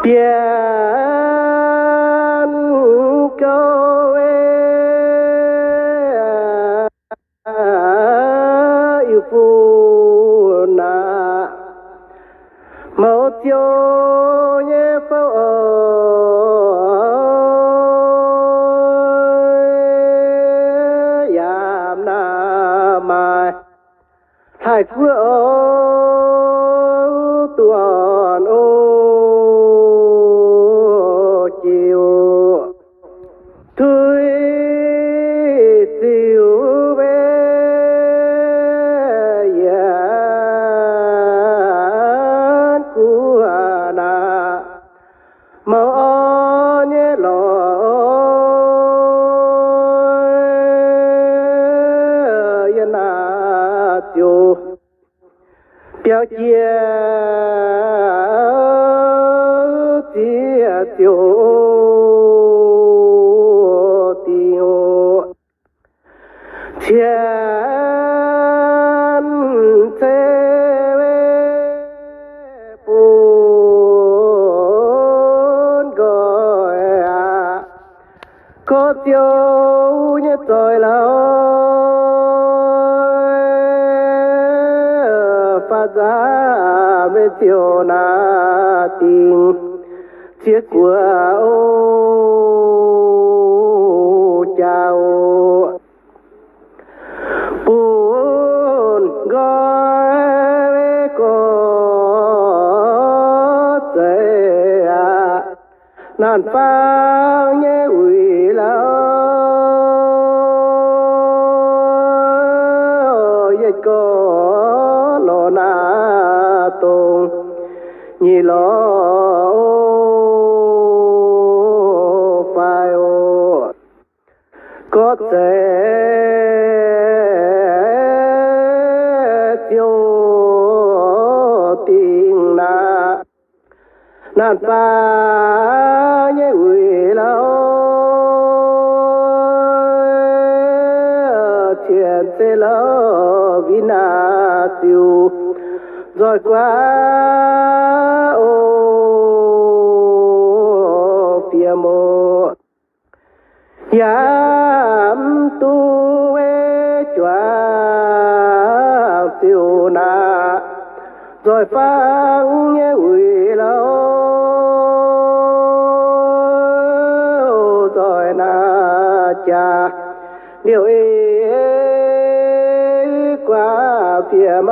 Bienv gouv, Iu-Fun aah, mouz ziouc nyei fouv oc. Yaac naaiv maaih hlaaix guoqv oc, duqv orn o, jiu tuix ziux mbe yienx guoqv naaic, mouz orn nyei lorqc, yie naaic ziouc biaux jiex ziex ziouc dingc, cien cei bun nqoi aqv. Gorx ziouc nyei zoih lauh, faah nzaanx maiv ziouc naaic dingc ziex guoqv o, jaax o, bun nqoi gorx zeiz aqv. Naanc faang nyei wuic lauh, yietc gorx lorz naaic dongh nyic lorz o, fai o. Gorx zeiz ziouc dingc naaic, naanc faang nyei wuic lauh, cien cei lauh, mbiv naaic ziouc nzoih guaav o, fiem o. Yaac mv duqv weic juangc ziouc naaic nzoih faang nyei wuic lauh, nzoih naaic jaax liouh ei guaav fiem o.